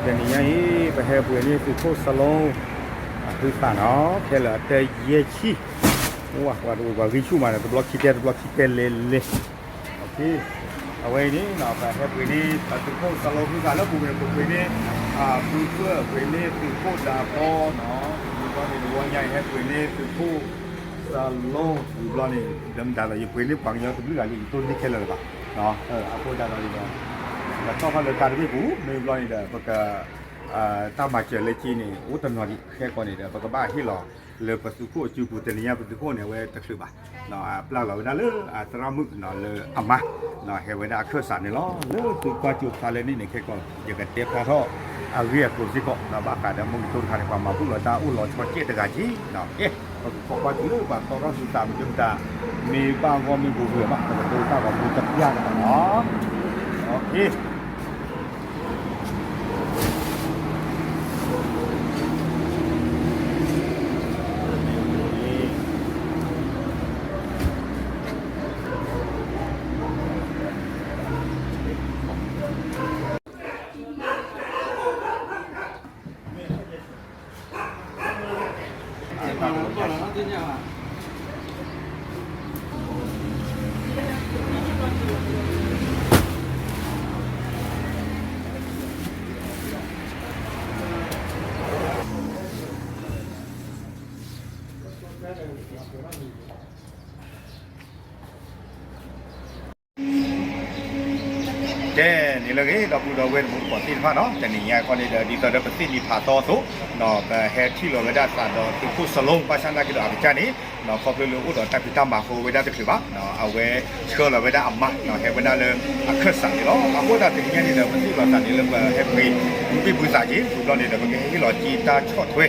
တနံၤညါအံၤ ပဟဲပှ့ၤန့ၢ်သုးခိၣ်စီၤလိ အဟုသၣ်နီၤ ခဲလၢာ်အတၢ်ယဲၢ်ဆံ, အိၣ်ဝဲပှၤတအိၣ်ပှၤဂံၢ်ဆူၣ်မးဒီး တဘျီခံတဲ တဘျီခံတဲလဲၤလဲၤ, အဝဲအံၤန့ၣ် ပဟဲပှ့ၤန့ၢ် သုးခိၣ်စီၤလိဟုသၣ်လၢပူၤန့ၣ် ပပှ့ၤန့ၢ် ဘုဖၢၣ် ပှ့ၤန့ၢ်သုးခိၣ်ဒၢဖီနီၤ, ဒီးန့ၣ်တဝီညါအံၤဟဲပှ့ၤန့ၢ်သုးခိၣ်စီၤလိ ဝံၤဘျီန့ၣ် ဒၢမတၤဒီး ယပှ့ၤန့ၢ်ပှၤကညီတဘျုးဂၤလံ ယတိၢ်န့ၢ်ခဲလၢာ်လၢၤဘၣ်, အဃိသတးဒီး ပတီၢ်ထီၣ်လၢတၢ်တဘ့ၣ်ပူၤ မ့ၢ်ဘျီန့ၣ်ဒီး ပက တၢ်မၤစၢၤလၢက့န့ၣ် အိၣ်တနီၤဒံး ခဲကီန့ၣ်ဒီး ပကဘၣ်ဟ့ၣ်လီၤလၢပသုးခိၣ်အစုပူၤ တနံၤညါပသုးခိၣ်န့ၣ် အဝဲတချုးဘၣ်, အပျၢ်လီၤဝဲဒၣ်လၢအသရၣ်မုၣ်လၢအမါ, ဟဲဝဲဒၣ်အခၢၣ်စးန့ၣ်လီၤ. လၢသုကွၢ်ကၠိဖျါလၢန့ၣ်န့ၣ် ခဲကီ ယကတဲဖျါထီၣ်အဂ့ၢ်အကျိၤစ့ၢ်ကီး ဘၣ်ဃးဒီးမိၢ်ကတိၤတခါန့ၣ် ပှၤမၤဘူၣ်လီၤတၢ်အိၣ်လီၤဆီကဲးတဂၤက့, ကဲ ပကခိးကွၢ်တုၤလၢပှၤတီထီၣ်သုသးမုာ်တမတၤ, မ့ၢ်ဘၣ်ဂီၢ်မ့ၢ်ဂီၤဝံၤဘၣ် ပကဒိတၢ်ဂီၤမူတပျၢ်တဂၤလီၤ. ကဲ န့ၣ်လၢအဂ့ၤ ဒီပုၢ်ဒီဝဲၢ်တံၤသကိးသ့ၣ်တဖၣ်နီၤ, တနံၤညါခီန့ၣ်ဒီး ဒ်သိးဒီးပသ့ၣ်နီၣ်ဖးသီအသိး ပဟဲထံၣ်လီၤဝဲဒၣ်သးဒီးသုးခိၣ်စီၤလိ ဘၣ်ဆၣ်နာ်က့ဒီးအကစၢ်န့ၣ် ခီဖျိလၢအိၣ်ဒီးတၢ်ဖံးတၢ်မၤဃိဝဲဒၣ်တချုးဘၣ်, အဝဲဆှၢလီၤဝဲဒၣ်အမါ ဟဲဝဲဒၣ်လၢအခၢၣ်စးန့ၣ်လီၤ. အဃိသတးတနံၤညါန့ၣ်ဒီး ပသ့ၣ်နီၣ်သးန့ၣ်လၢပဟဲပှ့ၤ ဘုဘ့ၣ်ဘုသးက့ၤ ဝံၤဘျီန့ၣ်ဒီး ပကဟဲဟ့ၣ်လီၤက့ၤတၢ်ဆီၣ်ထွဲ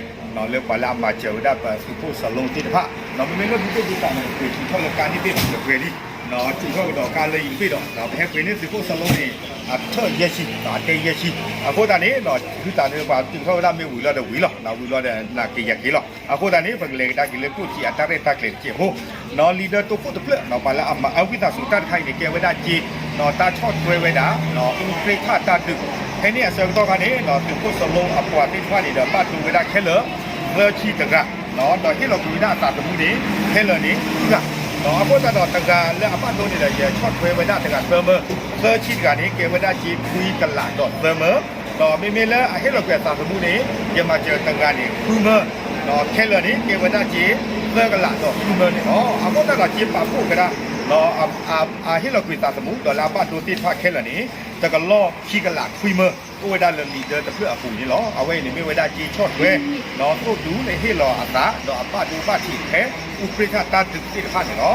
လၢပှၤလၢအမၤစၢၤဝဲဒၣ်ပသုးခိၣ်စီၤလိသ့ၣ်တဖၣ်, မ့မ့ၢ်လၢဘုဘ့ၣ်ဘုသးန့ၣ် ပှ့ၤထုးထီၣ်လၢကါန့ၣ်သ့ၣ်တဖၣ်ပှဲၤလံ, ထုးထီၣ်ကဒီးကါလၢယံၤတဘ့ၣ်ဒီး ပဟဲပှ့ၤန့ၢ်သုးခိၣ်စီၤလိန့ၣ် အထၢၣ်ယဲၢ်ဆံ အတဲယဲၢ်ဆံ, အဃိသတးန့ၣ် ဟုသးန့ၣ် ပှၤထုးထီၣ်ဝဲဒၣ်မ့ၢ်ဝံၤလီၤဒီးဝံၤလီၤ, ဝံၤလီၤဒီးနၤက့ၤယၤက့ၤလီၤ. အဃိသတးန့ၣ် ပကလဲၤကဒါက့ၤလၢကျိၣ်ထံအတၢ်ရဲၣ်တၢ်ကျဲၤတက့ၢ်ဖိ လံာ်ဒၢတိခိၣ်တဖျၢၣ် ပှၤလၢအမၤအဝံသးစူၤတၢ်တခါအံၤန့ၣ် ကဲဝဲဒၣ်က့ၤ တၢ်ဆီၣ်ထွဲဝဲဒၣ် အူကြ့ထၣ်တၢ်ဒုး, ဖဲန့ၣ်အဆၢကတီၢ်ခါန့ၣ် သုးခိၣ်စီၤလိအပှၤသ့ၣ်တဖၣ်န့ၣ်ဒီး ဘၣ်ဒိဝဲဒၣ်ခဲလၢာ် သၢဆံတဂၤ, ဒီးဟ့ၣ်လီၤကွံာ်ဝဲဒၣ်အသးသမူန့ၣ် ခဲလၢာ်န့ၣ် ဃုဂၤ, အဃိသတးဒီးတဂၤလၢအဘၣ်ဒိန့ၣ်ဒီး ယဆီၣ်ထွဲဝဲဒၣ်တဂၤသၢမၢ, သၢဆံတဂၤန့ၣ် ကဲဝဲဒၣ်က့ၤခွံကလးဒီးသၢမၢ, ဒီးမ့မ့ၢ်လၢအဟ့ၣ်လီၤကွံာ်အသးသမူန့ၣ် ယမၤစၢၤတဂၤန့ၣ် ဃုမၢ, ခဲလၢာ်န့ၣ် ကဲဝဲဒၣ်က့ၤ သၢကလးဒီးဃုမၢန့ၣ်လီၤ. အဃိသတးဒီးက့ၤပာ်ဖှိၣ်ကဒါ အဟ့ၣ်လီၤကွံာ်သးသမူ ဒီးလၢအဘၣ်ဒိသ့ၣ်တဖၣ်ခဲလၢာ်န့ၣ် တကလီၢ်ခံကလးခွံမၢ, အိၣ်ဝဲဒၣ်လၢလံာ်ဒၢတဖျၢၣ်အပူၤန့ၣ်လီၤ. အဝဲအံၤန့ၣ်မ့ၢ်ဝဲဒၣ်က့ၤဆီၣ်ထွဲ ဒီးသိၣ်ဒူလၢဟ့ၣ်လီၤအသး ဒီးအဘၣ်ဒိဘၣ်ထံးဖဲ အူကြ့ထၣ်တၢ်ဒုးသ့ၣ်တဖၣ်န့ၣ်လီ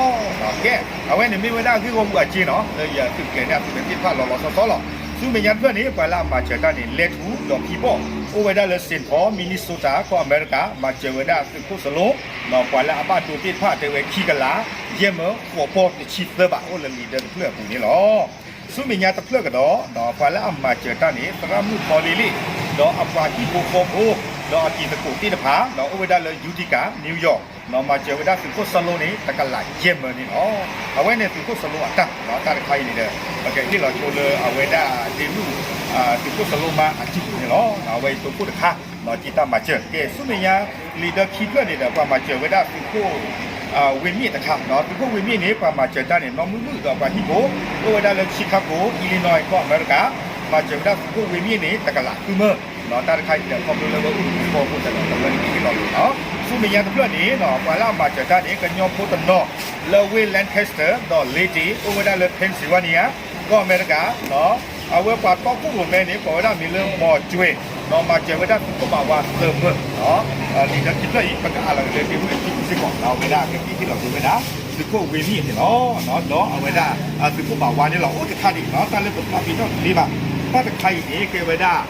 ၤ. ကဲ အဝဲန့ၣ်မ့ၢ်ဝဲဒၣ်ဂ့ၢ်ဂီၢ်မူအစ့နီၤ လၢယသုးကျဲၤန့ၢ်အသုးကျဲၤသ့ၣ်တဖၣ်လီၤလီၤဆီဆီလီၤ. ဆူမဲာ်ညါတဖျၢၣ်န့ၣ် ပှၤလၢအမၤစၢၤတၢ်န့ၣ် လဲၤထူၣ်ဒီးဖံးဘီၣ် အိၣ်ဝဲဒၣ်လၢ Saint Paul Minnesota ကီၢ်အမဲရကၤ မၤစၢၤဝဲဒၣ်သုးခိၣ်စီၤလိ ဒီးပှၤလၢအဘၣ်ဒိသ့ၣ်တဖၣ်တဲဝဲခံကလး ယဲၢ်မၢ ဃိးပီၢ်တဆံသၢဘး အိၣ်လၢလံာ်ဒၢတဖျၢၣ်အပူၤန့ၣ်လီၤ. ဆူမဲာ်ညါတဖျၢၣ်ကဒီး ပှၤလၢအမၤစၢၤတၢ်န့ၣ် သရၣ်မုၣ်ဖီလ့လ့ၣ် ဒီးအပှၤဟံၣ်ဖိဃီဖိ ဒီးအတံၤသကိးသ့ၣ်တဖၣ် အိၣ်ဝဲဒၣ်လၢ Utica, New York မၤစၢၤဝဲဒၣ်သုးခိၣ်စီၤလိန့ၣ် တကလးယဲၢ်မၢန့ၣ်လီၤ. အဝဲန့ၣ်သုးခိၣ်စီၤလိအတၢ် တၢ်တခါအံၤန့ၣ်ဒီး ပကဟ့ၣ်လီၤဆိလၢအဝဲဒၣ်ဒ့မုၣ် သုးခိၣ်စီၤလိမါအစုပူၤန့ၣ်လီၤ. အဝဲအံၤသုးခိၣ်တခါ က့ၤတၢ်မၤစၢၤ ကဲ ဆူမဲာ်ညါ လံာ်ဒၢခံဖျၢၣ်န့ၣ်ဒီး ပှၤမၤစၢၤဝဲဒၣ်သုးခိၣ် ဝ့မ့ၣ်တခါ သုးခိၣ်ဝ့မ့ၣ်န့ၣ် ပှၤမၤစၢၤတၢ်န့ၣ် နီၢ်မုၢ်မုၣ်ဒီးပှၤဟံၣ်ဖိ အိၣ်ဝဲဒၣ်လၢ Chicago, Illinois ကီၢ်အမဲရကၤ မၤစၢၤဝဲဒၣ်သုးခိၣ်ဝ့မ့ၣ်န့ၣ် တကလးဃုမၢ တၢ်တခါအံၤန့ၣ်ဒီး ခီဖျိလၢဝဲအိၣ်တပူၤဃီအဃိသတးဒီး ပဝဲန့ၣ်ကဟ့ၣ်လီၤလီၤ. ဆူမဲာ်ညါတဖျၢၣ်န့ၣ် ပှၤလၢအမၤစၢၤတၢ်န့ၣ် ကညီဖိတနီၤ လၢဝ့ၢ် Lancaster ဒီး Layton အိၣ်ဝဲဒၣ်လၢ Pennsylvania ကီၢ်အမဲရကၤ အဝဲပှၤတီခိၣ်ရိၣ်မဲန့ၣ် ကိးဝဲဒၣ်မံၤလၢ မီၤကွဲၤ ဒီးမၤစၢၤဝဲဒၣ်သုးခိၣ်ဘၣ်ဝါသၢမၢ လံာ်ဒၢခံဖျၢၣ်အံၤ ပကအးလီၤက့ၤလၢဒ့မုၣ်အစုပူၤစ့ၢ်ကီး အဝဲဒၣ်ကက့ၤဟ့ၣ်လီၤက့ၤဝဲဒၣ် သုးခိၣ်ဝ့မ့ၣ်န့ၣ်လီၤ. ဒီးအဝဲဒၣ် သုးခိၣ်ဘၣ်ဝါန့ၣ်လီၤ. အိၣ်တခါဒံး တၢ်လၢပပျၢ်ပျံၤထီၣ်တသ့ဘၣ် တၢ်တခါအံၤန့ၣ် ကဲဝဲဒၣ်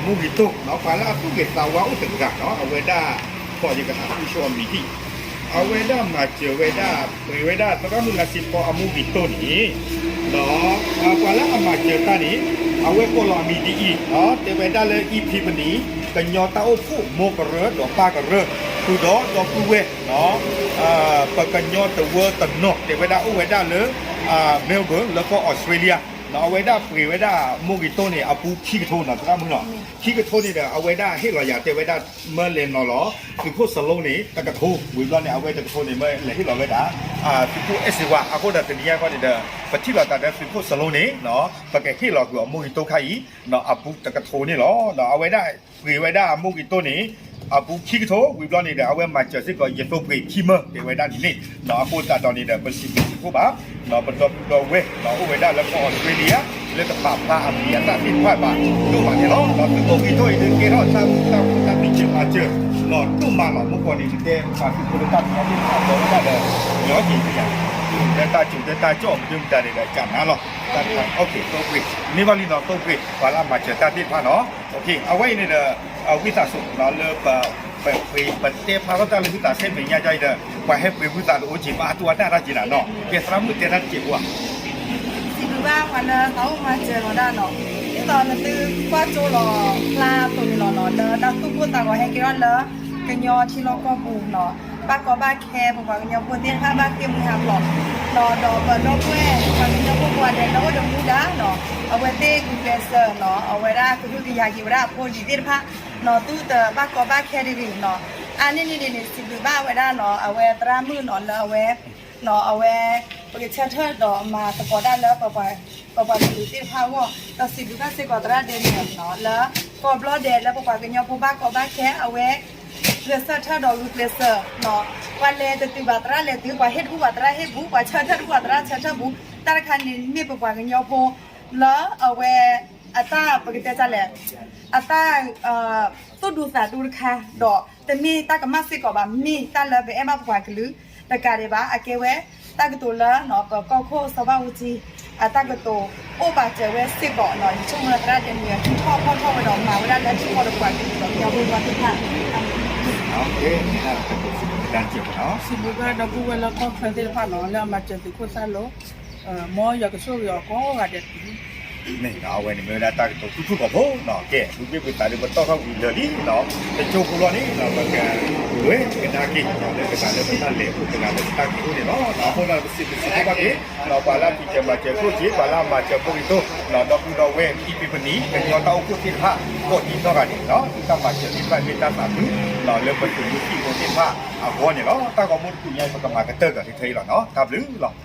မူဂံၢ်တိၢ် ပှၤလၢအသူၣ်ဂ့ၤသးဝါအိၣ်တဂၤနီၤ အဝဲဒၣ် ခီယကဟးဃုဆိအမံၤဟံၣ် အဝဲဒၣ်မၤစၢၤဝဲဒၣ် ပှ့ၤဝဲဒၣ်သရၣ်မုၣ်လါစ့ဖီအမူဂံၢ်တိၢ်န့ၣ် ဒီး ပှၤလၢအမၤစၢၤတၢ်န့ၣ် အဝဲကိးလီၤအမံၤဒ်အံၤ တဲဝဲဒၣ်လၢ Epiphany ကညီတၢ်အိၣ်ဖှိၣ်မိၢ်ကရၢဒီးပၢ်ကရၢ ဃုာ်ဒီးဒီပုၢ်ဝဲၢ် ပကညီတဝၢတနီၤ တဲဝဲဒၣ်အိၣ်ဝဲဒၣ်လၢ Melbourne လၢကီၢ် Australia အဝဲဒၣ်ပှ့ၤဝဲဒၣ်မိၢ်ဂ့ၤတိၢ်န့ၣ် အပူၤခံကထိနီၤ သရၣ်မုၣ်နီၤ, ခံကထိန့ၣ်ဒီး အဝဲဒၣ်ဟ့ၣ်လီၤယၤတဲဝဲဒၣ် မၢလဲၤနီၤလီၤ သုးခိၣ်စလိန့ၣ် တကထိ, ဝံၤဘျီန့ၣ် အဝဲတကထိန့ၣ် မၢလဲၤဟ့ၣ်လီၤဝဲဒၣ် သုးခိၣ်အဲၣ်စ့ဝါ, အဃိဒီးတနံၤညါခီန့ၣ်ဒီး ပထံၣ်လိာ်သးဒီးသုးခိၣ်စလိန့ၣ် ပကဟ့ၣ်လီၤကွံာ်အီၤမိၢ်ဂ့ၤတိၢ်ခါအံၤ အပူၤတကထိန့ၣ်လီၤ. အဝဲဒၣ်ပှ့ၤဝဲဒၣ်မိၢ်ဂ့ၤတိၢ်န့ၣ် အပူၤခံကထိ, ဝံၤဘျီန့ၣ်ဒီး အဝဲမၤစၢၤစ့ၢ်ကီး ယသိပှ့ၤခံမၢ တဲဝဲဒၣ်န့ၣ်န့ၣ်, အဃိသတးဒီးန့ၣ်ဒီး ပစံးဘျုးစံးဖှိၣ်ဘၣ် ပဒီပုၢ်ဒီဝဲၢ် အိၣ်ဝဲဒၣ်လၢကီၢ်အီစထြ့လယါ လၢတပာ်ဖျါအမံၤအသၣ်သ့ၣ်တဖၣ်ဘၣ် ဒိၣ်မးန့ၣ်လီၤ. ဒီးသုးမုၢ်ဂံၢ်ထိၣ်အံၤ ဒုးကဲထီၣ်တၢ်မုာ်တၢ်ခုၣ်တၢ်ဖံးစၢၤမၤစၢၤ ဒိၣ်မးလီၤ. မုၢ်ကီၢ်န့ၣ် နတဲပှၤသုးဖိလၢတၢ်မၤသ့ၣ်တဖၣ်အဘီဝဲဒၣ်ဒီး ညီက့ၤသ့ၣ်ညါ လၢတၢ်စူၤလၢတၢ်ကၠီၣ်မနုၤမတၤန့ၣ်ဒီး ကနၤလီၤ. တၢ်တခါ သိပှ့ၤ မ့ၢ်ဘၣ်လံနီၤ သိပှ့ၤ ပှၤလၢအမၤစၢၤတၢ်သ့ၣ်တဖၣ်နီၤ. အဝဲအံၤန့ၣ်ဒီး ဝံသးစူၤလၢ ပပှ့ၤပတဲဖျါထီၣ်တၢ်လၢဝံသးစူၤမဲာ်ညါကီအံၤဒီး ပှၤဟဲပှ့ၤဝံသးတအိၣ်က့ၤ ဘၣ်အတူၢ်အတၢ်တၢ်က့ၤနၤနီၤ. ကဲသရၣ်မုၣ်တဲတၢ်တက့ၢ်ဖိဧါ စံးဘျုးဘၣ်ပှၤလၢတၢ်အိၣ်မၤစၢၤလီၤဒၣ်နီၤ, ဒ်သိးနသုကွၢ်ကၠိလီၤဖျါအသိးန့ၣ်လီၤနီၤ, လၢတၢ်သူၣ်ပိၢ်သးဂီၤဟဲက့ၤထီၣ်လၢ ကညီထံလီၢ်ကီၢ်ပူၤနီၤ, ဘၣ်ကီဘၣ်ခဲပပှၤကညီဖိသ့ၣ်တဖၣ်ဘၣ်ဃ့ၢ်မှံဟးဖျိးနီၤ, ဒီးပဒီပုၢ်ဝဲၢ်ပှၤကညီဖိပှၤဒဲးလၢအိၣ်ဒီးမူဒါနီၤ, အဝဲသ့ၣ်ဂုာ်ကျဲးစၢးနီၤ, အဝဲဒၣ်ကဟုကယာ်က့ၤဝဲဒၣ်အဖိဒံးသ့ၣ်တဖၣ်နီၤ, သုတဘၣ်ကီဘၣ်ခဲတဂ့ၤနီၤ, အါန့ၢ်န့ၣ်ဒ်န့ၣ် စံးဘျုးဘၣ်ဝဲဒၣ်နီၤ, အဝဲသရၣ်မုၣ်နီၤ လၢအဝဲ အဝဲ ပကဆၢထၢၣ်ဒီးမၤသကိးတၢ်လၢ ပပှၤကလုာ်သ့ၣ်တဖၣ်အဂီၢ်, ဒီးစံးဘျုးဘၣ်စ့ၢ်ကီးသရၣ်ဒဲးန့ၣ်နီၤ, လၢကီၢ်ဘျီဒဲးလၢပပှၤကညီဖိဘၣ်ကီဘၣ်ခဲ အဝဲ ဂဲၤဆၢထၢၣ်ဒီးဂုာ်ကျဲးစၢးနီၤ, ပှၤလဲၤတတုၤဘၣ်သရၣ်လဲၤတုၤ, ပှၤဟ့ၣ်တဘူၣ်ဘၣ်သရၣ်ဟ့ၣ်တဘူၣ်, ပှၤဆၢထၢၣ်တဘူၣ်ဘၣ်သရၣ်ဆၢထၢၣ်တဘူၣ်, တၢ်တခါန့ၣ်မ့ၢ်ပပှၤကညီဖိ လၢအဝဲ အတၢ်ပကတဲလဲၣ်, အတၢ် သူၣ်ဒူသးဒူတခါ, ဒီးတမ့ၢ်တၢ်ကမၣ်စ့ၢ်ကီးဘၣ်, မ့ၢ်တၢ်လၢပအဲၣ်ဘၣ်ပပှၤကလုာ်တကးဒံးဘၣ်, အကဲဝဲ တၢ်ကတိၤလၢ ပကီၢ်ခိၣ်စီၤဘၣ်အူကၠံ အတၢ်ကတိၤအိၣ်ပာ်စၢၤဝဲစ့ၢ်ကီးနီၤ, ယဆိကမိၣ်လၢသရၣ်ဒဲးန့ၣ် ထုးထီၣ်ဖီၣ်ထီၣ်ဝဲဒီးမၤဝဲဒၣ်လၢထံကီၢ်ဒီးပှၤကလုာ်ဒီးကညီဖိသ့ၣ်တဖၣ် စံးဘျုးဘၣ်ဒီပုၢ်ဝဲၢ်လၢကီၢ်ချၢသ့ၣ်တဖၣ်နီၤ, လၢအမၤစၢၤသုးခိၣ်သၣ်လိ, မ်ယွၤကဆိၣ်ဂ့ၤအီၤကိးဂၤဒဲးတက့ၢ်. မ့ၢ်အဝဲန့ၣ်မ့ၢ်ဝဲဒၣ်တၢ်ကတိၤထူထူကီၢ်ဖိနီၤ, ကဲ မ့မ့ၢ်ပသးဒ်ပတီၢ်ထီၣ်ဝံၤလၢာ်လံနီၤ, တကၠိဖိလီၤန့ၣ် ပက လွဲကဒါက့ၤ လၢပသးလၢပတၢ်လဲၤအိၣ်ပသးလၢပတၢ်က့ၤအိၣ်န့ၣ်လီၤ. အဃိဒီးပစံးဘျုးစံးဖှိၣ်ဘၣ်က့ၤ ပှၤလၢအဖံးစၢၤမၤစၢၤကျိၣ်စ့, ပှၤလၢအမၤစၢၤဖိဂ့ၤတိၢ်, ဒီပုၢ်ဒီဝဲၢ် ခံပံၤပနံၤ ကညီတၢ်အိၣ်ဖှိၣ်သ့ၣ်တဖၣ် ကိးဒံးနီၢ်ဂၤန့ၣ်လီၤ, သုတၢ်မၤစၢၤသ့ၣ်တဖၣ်မ့ၢ်တၢ်သးခု လၢပသုးမုၢ်သံၣ်ဘိသ့ၣ်တဖၣ်အဂီၢ်န့ၣ်လီၤ. တၢ်ဂီၤမူတပူၤညါအံၤ ပကမၤကတၢၢ်ကီးထဲအံၤလီၤနီၤ, တၢ်ဘျုးလီၤ.